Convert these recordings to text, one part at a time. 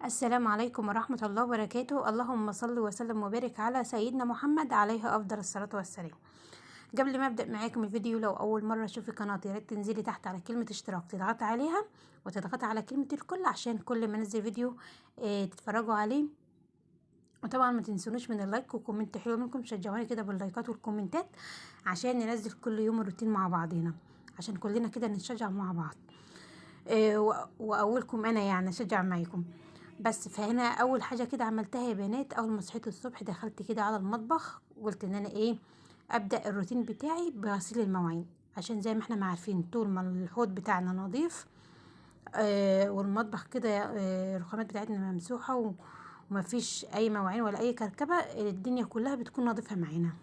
السلام عليكم ورحمة الله وبركاته. اللهم صل وسلم وبارك على سيدنا محمد عليه أفضل الصلاة والسلام. قبل ما أبدأ معاكم الفيديو، لو أول مرة تشوفي قناتي يا ريت تنزلي تحت على كلمة اشتراك، تضغطي عليها وتضغطي على كلمة الكل عشان كل ما انزل فيديو تتفرجوا عليه. وطبعا ما تنسونوش من ال like و comment حلو منكم، شجعوني كده باللايكات والكومنتات عشان ننزل كل يوم الروتين مع بعضينا، عشان كلنا كده نتشجع مع بعض. واولكم انا يعني اشجع معاكم. بس فهنا اول حاجة كده عملتها يا بنات، اول ما صحيت الصبح دخلت كده على المطبخ، قلت ان انا ابدا الروتين بتاعي بغسيل المواعين، عشان زي ما احنا ما عارفين طول ما الحوض بتاعنا نظيف والمطبخ كده الرخامات بتاعتنا ممسوحة وما فيش اي مواعين ولا اي كركبه، الدنيا كلها بتكون نظيفة معانا.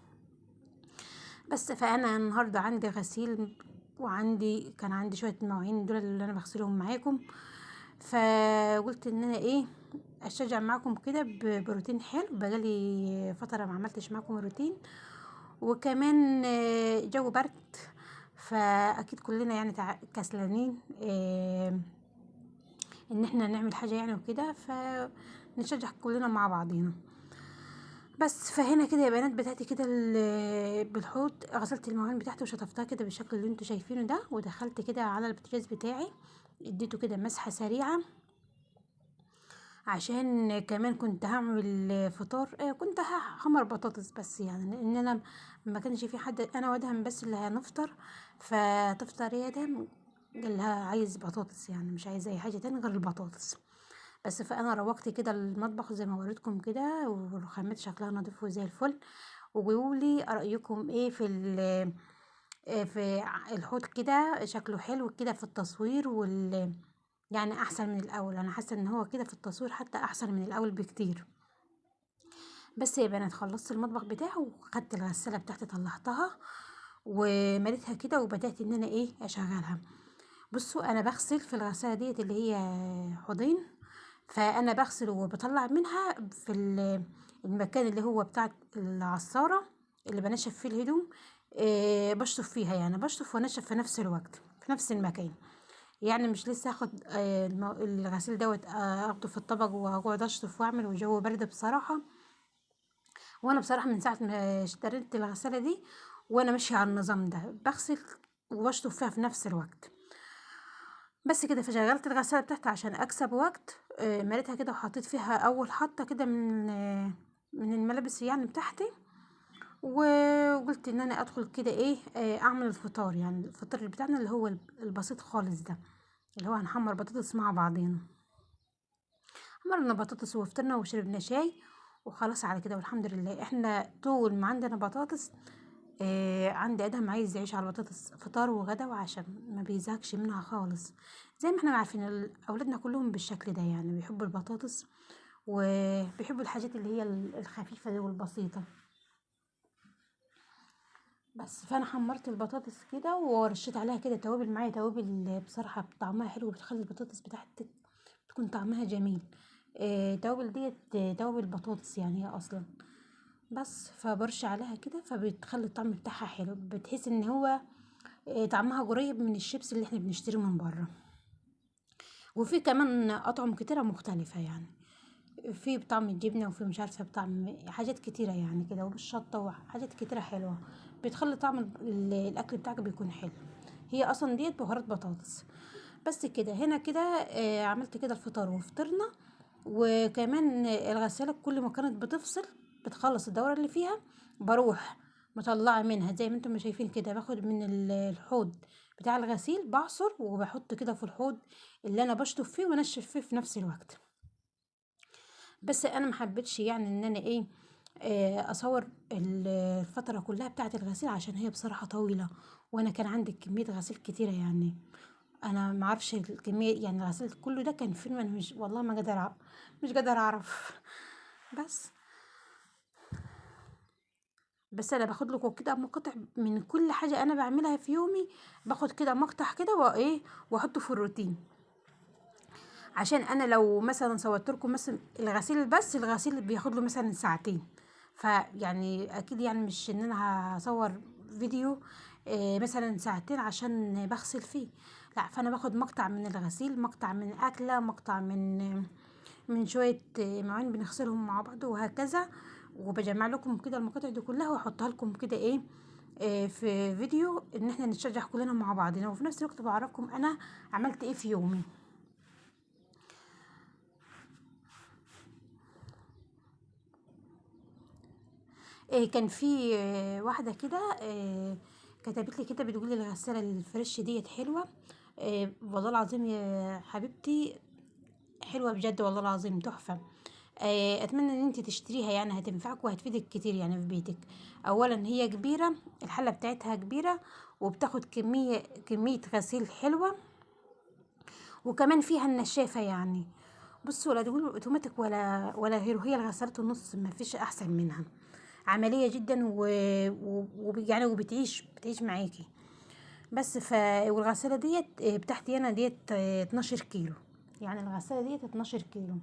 بس فانا النهارده عندي غسيل وعندي كان عندي شوية مواعين دول اللي انا بغسلهم معاكم، فقلت ان انا اشجع معاكم كده بروتين حلو. بقالي فترة ما عملتش معاكم الروتين، وكمان جو برد، فاكيد كلنا يعني كسلانين ان احنا نعمل حاجة يعني وكده، فنشجع كلنا مع بعضينا. بس فهنا كده يا بنات بتاعتي كده بالحوض غسلت المواعين بتاعتي وشطفتها كده بالشكل اللي انتوا شايفينه ده، ودخلت كده على البوتاجاز بتاعي اديته كده مسحه سريعة، عشان كمان كنت هعمل فطار، كنت هحمر بطاطس بس، يعني لان انا ما كانش في حد، انا وادهم بس اللي هنفطر. فتفطر يا ادهم؟ قال لها عايز بطاطس، يعني مش عايز اي حاجة تاني غير البطاطس. بس فانا روقت كده المطبخ زي ما وريتكم كده، والرخامات شكلها نظيف وزي الفل. وقولوا لي رايكم ايه في في الحوض كده، شكله حلو كده في التصوير يعني احسن من الاول. انا حاسه ان هو كده في التصوير حتى احسن من الاول بكتير. بس يا بنات خلصت المطبخ بتاعه وخدت الغسالة بتاعتي طلعتها ومليتها كده، وبدات ان انا اشغلها. بصوا انا بغسل في الغسالة ديت اللي هي حوضين، فانا بغسل وبطلع منها في المكان اللي هو بتاع العصاره اللي بنشف فيه الهدوم، بشطف فيها، يعني بشطف وانشف في نفس الوقت في نفس المكان، يعني مش لسه هاخد الغسيل دوت، اخده في الطبق واقعد اشطف واعمل، وجو برد بصراحة. وانا بصراحة من ساعة ما اشتريت الغسالة دي وانا ماشية على النظام ده، بغسل وبشطف فيها في نفس الوقت. بس كده فشغلت الغسالة بتاعتي عشان اكسب وقت، مليتها كده وحطيت فيها اول حطه كده من الملابس يعني بتاعتي، وقلت ان انا ادخل كده اعمل الفطار، يعني الفطار بتاعنا اللي هو البسيط خالص ده، اللي هو هنحمر بطاطس مع بعضينا. حمرنا بطاطس وفطرنا وشربنا شاي وخلاص على كده والحمد لله. احنا طول ما عندنا بطاطس، عندي ادهم عايز يعيش على البطاطس فطار وغدا وعشاء، ما بيزهقش منها خالص. زي ما احنا عارفين اولادنا كلهم بالشكل ده، يعني بيحبوا البطاطس وبيحبوا الحاجات اللي هي الخفيفة دي والبسيطه. بس فانا حمرت البطاطس كده ورشيت عليها كده توابل، معايا توابل بصراحة طعمها حلو وبتخلي البطاطس بتاعتك تكون طعمها جميل. توابل ديت توابل بطاطس يعني هي اصلا، بس فبرش عليها كده فبتخلي الطعم بتاعها حلو، بتحس ان هو طعمها قريب من الشيبس اللي احنا بنشتريه من بره. وفي كمان اطعم كتيرة مختلفة، يعني في بطعم الجبنة وفي مش عارفه بطعم حاجات كتيرة يعني كده، وبالشطه وحاجات كتيرة حلوة بتخلي طعم الاكل بتاعك بيكون حلو. هي اصلا ديت بهارات بطاطس. بس كده هنا كده عملت كده الفطار وفطرنا. وكمان الغسالة كل ما كانت بتفصل بتخلص الدورة اللي فيها بروح مطلعه منها زي ما انتم شايفين كده، باخد من الحوض بتاع الغسيل بعصر وبحط كده في الحوض اللي انا بشطف فيه وانشف فيه في نفس الوقت. بس انا ما حبيتش يعني ان انا اصور الفترة كلها بتاعه الغسيل عشان هي بصراحة طويلة، وانا كان عندي كمية غسيل كتيرة، يعني انا ما اعرفش الكمية، يعني الغسيل كله ده كان فين، انا مش والله ما قادرة مش قادرة اعرف. بس انا باخد لكم كده مقاطع من كل حاجة انا بعملها في يومي، باخد كده مقطع كده واحطه في الروتين، عشان انا لو مثلا صورت لكم مثلا الغسيل بس، الغسيل بياخد له مثلا ساعتين، فيعني اكيد يعني مش ان انا هصور فيديو مثلا ساعتين عشان بغسل فيه، لا، فانا باخد مقطع من الغسيل، مقطع من اكله، مقطع من عاملين شوية مواعين بنغسلهم مع بعض وهكذا. وبجمع لكم كده المقاطع دي كلها واحطها لكم كده ايه في فيديو، ان احنا نتشجع كلنا مع بعضنا، وفي نفس الوقت بعرفكم انا عملت ايه في يومي. كان في واحدة كده كتبت لي كده بتقول لي الغسالة الفريش ديت حلوة. والله العظيم يا حبيبتي حلوة بجد، والله العظيم تحفة. اتمنى ان انت تشتريها، يعني هتنفعك وهتفيدك كتير يعني في بيتك. اولا هي كبيرة، الحلة بتاعتها كبيرة، وبتاخد كمية غسيل حلوة، وكمان فيها النشافه يعني. بصوا ولا تقولوا اوتوماتيك ولا غيره، هي الغسالة النص ما فيش احسن منها، عملية جدا يعني وبتعيش معاكي بس. والغساله ديت بتاعتي انا ديت 12 كيلو، يعني الغسالة ديت 12 كيلو،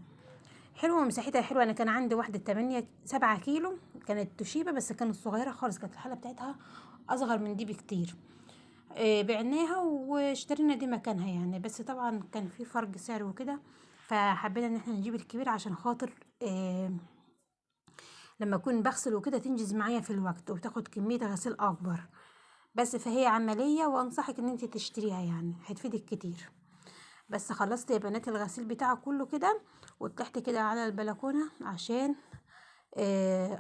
حلوة ومساحتها حلوة. انا كان عندي واحدة 8 7 كيلو، كانت توشيبا بس كانت صغيرة خالص، كانت الحلة بتاعتها اصغر من دي بكتير. بعناها واشترينا دي مكانها يعني، بس طبعا كان في فرق سعر وكده، فحبينا ان احنا نجيب الكبير عشان خاطر لما اكون بغسل وكده تنجز معايا في الوقت وبتاخد كمية غسيل اكبر بس. فهي عملية وانصحك ان انت تشتريها، يعني هتفيدك كتير. بس خلصت يا بنات الغسيل بتاعه كله كده، وطلعت كده على البلكونه عشان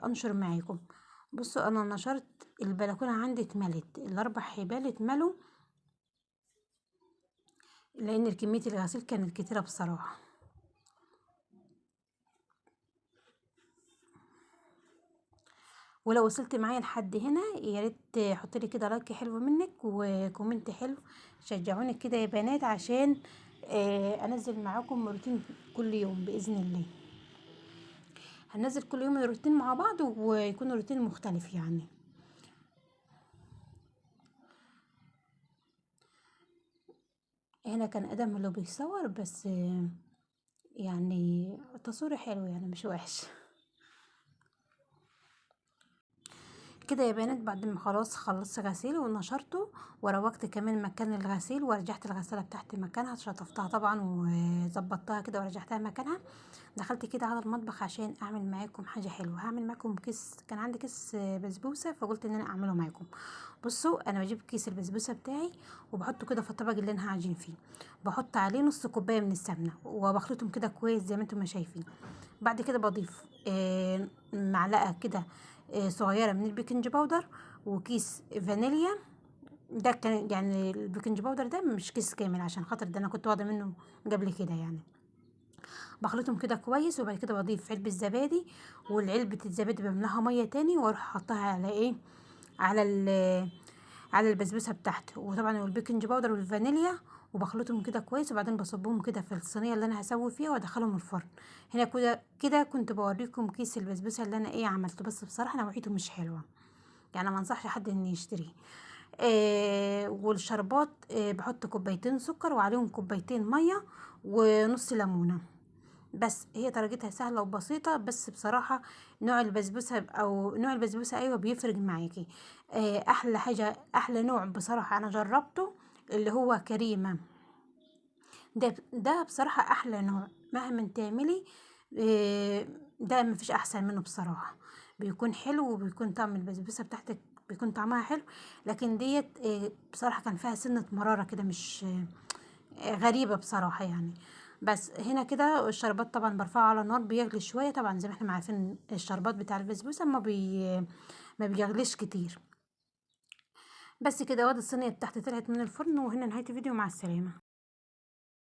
انشر معاكم. بصوا انا نشرت البلكونه عندي اتملت، الاربع حبال اتملوا، لان كمية الغسيل كانت كتيرة بصراحة. ولو وصلت معايا لحد هنا يا ريت حطي لي كده like حلو منك و comment حلو، شجعوني كده يا بنات عشان انزل معاكم روتين كل يوم باذن الله. هننزل كل يوم روتين مع بعض، ويكون روتين مختلف يعني. هنا كان ادم اللي بيصور، بس يعني تصويره حلو يعني مش وحش كده يا بنات. بعد ما خلاص خلصت غسيل ونشرته، وروقت كمان مكان الغسيل، ورجعت الغسالة بتاعتي مكانها، شطفتها طبعا وظبطتها كده ورجعتها مكانها. دخلت كده على المطبخ عشان اعمل معاكم حاجة حلوة. هعمل معاكم كيس، كان عندي كيس بسبوسه فقلت ان انا اعمله معاكم. بصوا انا بجيب كيس البسبوسه بتاعي وبحطه كده في الطبق اللي انا هعجن فيه، بحط عليه نص كوباية من السمنة وبخلطهم كده كويس زي ما انتم ما شايفين. بعد كده بضيف معلقه كده صغيرة من ال baking powder وكيس فانيليا. ده كان يعني ال baking powder ده مش كيس كامل عشان خاطر ده انا كنت واخده منه قبل كده يعني. بخلطهم كده كويس، وبعد كده بضيف علبة زبادي، والعلبه الزبادي بملاها مية تاني واروح احطها على ايه، على البسبوسه بتاعتي، وطبعا وال baking powder والفانيليا، وبخلطهم كده كويس. وبعدين بصبهم كده في الصينية اللي انا هسوي فيها وادخلهم الفرن. هنا كده كده كنت بوريكم كيس البسبوسه اللي انا ايه عملته، بس بصراحة نوعيته مش حلوة يعني، ما انصحش حد ان يشتريه. والشربات بحط كوبايتين سكر وعليهم كوبايتين مية ونص ليمونه بس. هي طريقتها سهلة وبسيطة، بس بصراحة نوع البسبوسه او نوع البسبوسه ايوه بيفرق معاكي. احلى حاجة، احلى نوع بصراحة انا جربته اللي هو كريمة، ده بصراحة احلى نوع مهما تعملي. ده مفيش احسن منه بصراحة، بيكون حلو وبيكون طعم البسبوسه بتاعتك بيكون طعمها حلو. لكن ديت بصراحة كان فيها سنة مرارة كده مش غريبة بصراحة يعني. بس هنا كده الشربات طبعا برفعه على النار بيغلي شوية، طبعا زي ما احنا عارفين الشربات بتاع البسبوسه ما بيغليش كتير. بس كده وادي الصينية بتاعتي طلعت من الفرن. وهنا نهاية الفيديو، مع السلامة.